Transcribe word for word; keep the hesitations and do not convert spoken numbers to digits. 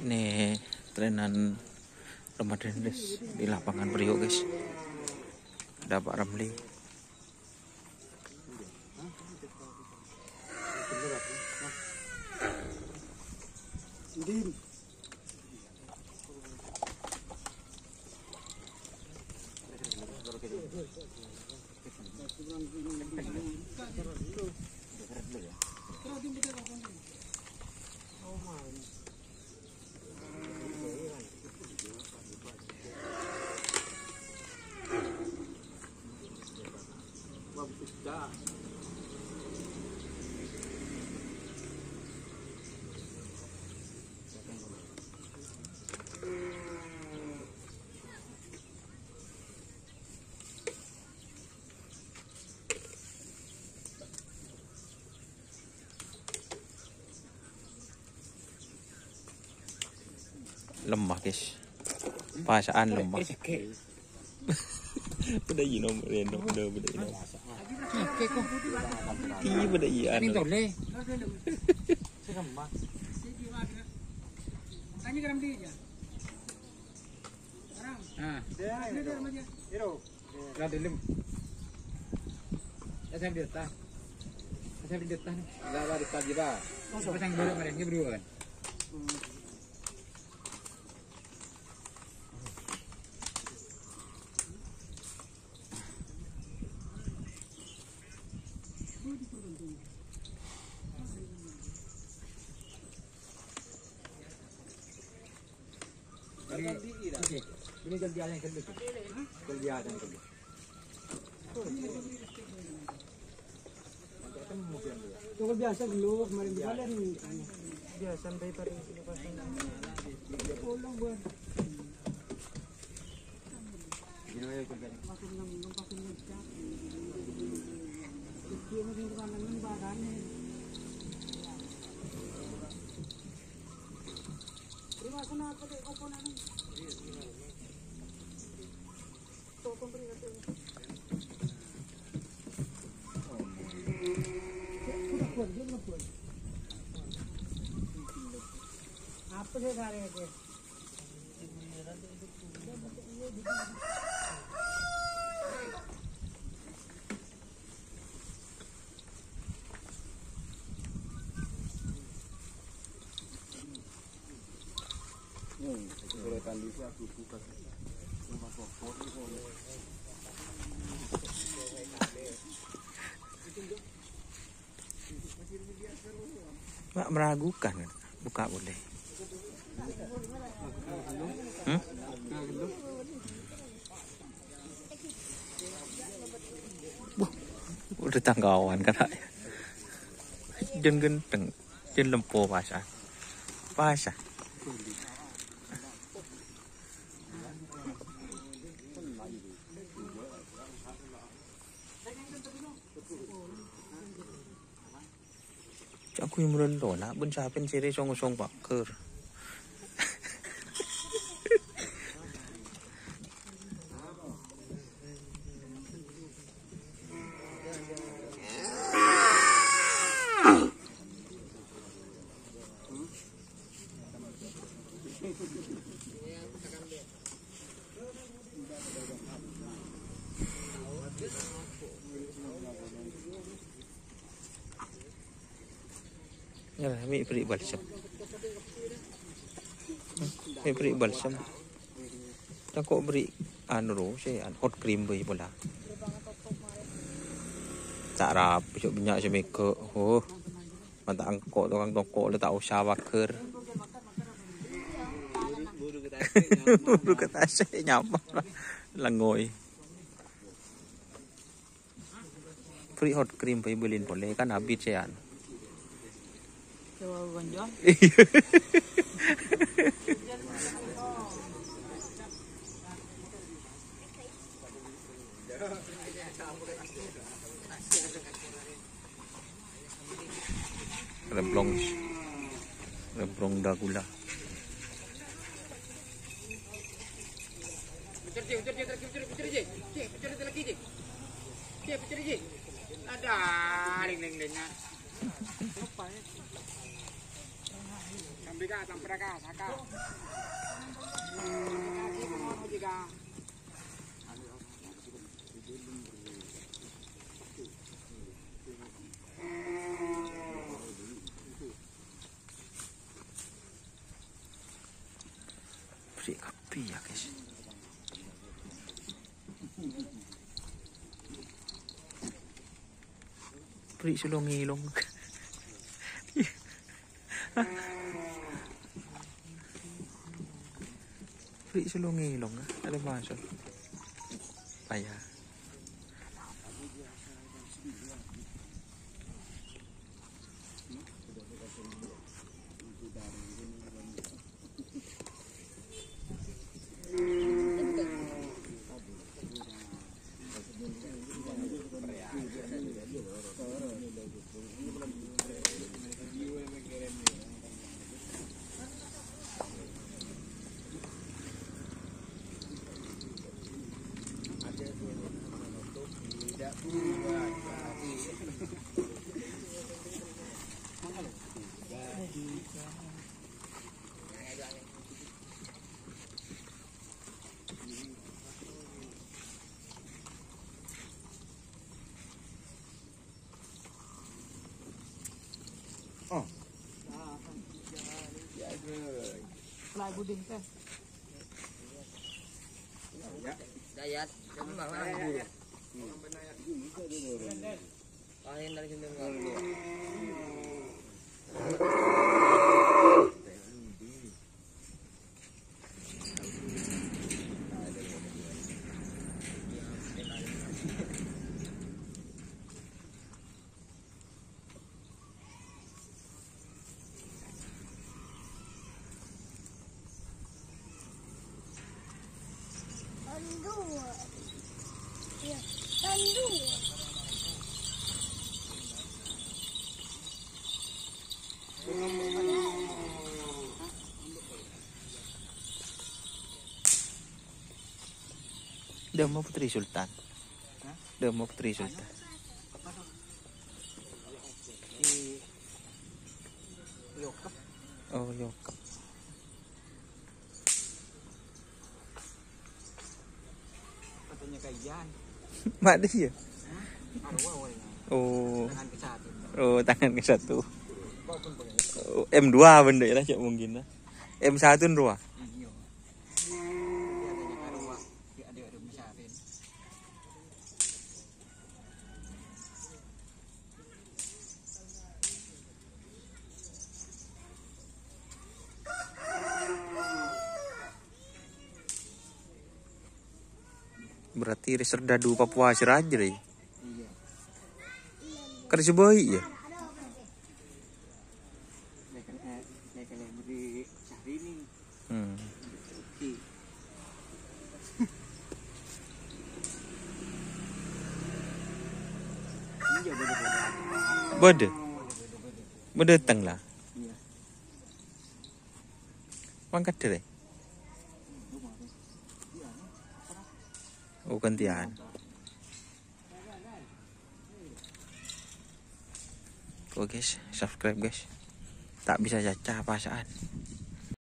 Ini trainan remaja, guys, di lapangan Priok, guys. Ada Pak Ramli. Lemah, guys. Pasaan lemah. Pada ino, ino, pada, pada ino. Iya, pada iya, anu. Tanya ke Ramli aja. Nah. Lah, dalam. Saya di atas. Saya di atas nih. Lah, lah, di atas, Pak. Pasang dulu, Pak, ini berdua, kan? Ini, oke. Ini ganti yang kedua. Ganti yang kedua. Tunggu biasa dulu, kemarin juga ada nih. Biasa sampai pada sini pasang. Dia pulang, Bang. Gini aja, Bang. Dia masih kemana-mana, Bang. Apa sih, sare aja? Mak meragukan, buka boleh. Hmm? Wah, udah tangkawan kan. Jeng genteng, jeng lempo pasah. Pasah. Ca'na ghu' mrèllo, na', bân sapèn sèrè song-song paghâr. Ya, mè' bherri' balsem. Mè' bherri' balsem. Tako' bherri' anu ro, sè anu, hot cream bhâi pola. Ta' rapi, cok, bânnya' sè mèghâ'. Huh. Mata engko' tokang toko la ta' osa paghâr. Buru ka tasè' nyamar la. Lengoy. Free hot cream bhâi bâlin polè kan abit sèyan. Coba gonjol. Remblong. Remblong Dracula. Pècèr, Ji, pècèr, Ji, pècèr, pècèr, Ji. Ji, pècèr lagi, Ji. Ji, pècèr, Ji. Ada, ling, ling, ling. Lupa, ya. Beri' kabbhi ya, guys. Beri' selong-elong. Beri' selong-elong, ah. Ada masuk. Payah. Oh. Dayat, coba mah, mah, dulu. Lain dari sini, mah. Tanduan. Ya, tanduan. Dâmma Putri Sultan. Hah? Dâmma Putri Sultan. Di Yokep. Oh, Yokep. Katanya Kayan. Mak dia? Hah? Arwah, weh. Oh. Tangan ke satu. Oh, tangan ke satu. Kok pun boleh. Oh, M dua bendera ya, cak mungkin lah. M satu rowa. Iya. Katanya Arwah, dia ada, ada misalin. Berarti serdadu Papua sè rajâ, rè? Iya. Kan sè bâi', ya? Lek-, eh, lek-, lek beri Syahrini. Hmm. Oke. Iya, beda-beda. Beda? Beda teng lah. Iya. Mangkat dhewe. Oh, gantian. Oke, guys, subscribe, guys. Tak bisa caca pasaan.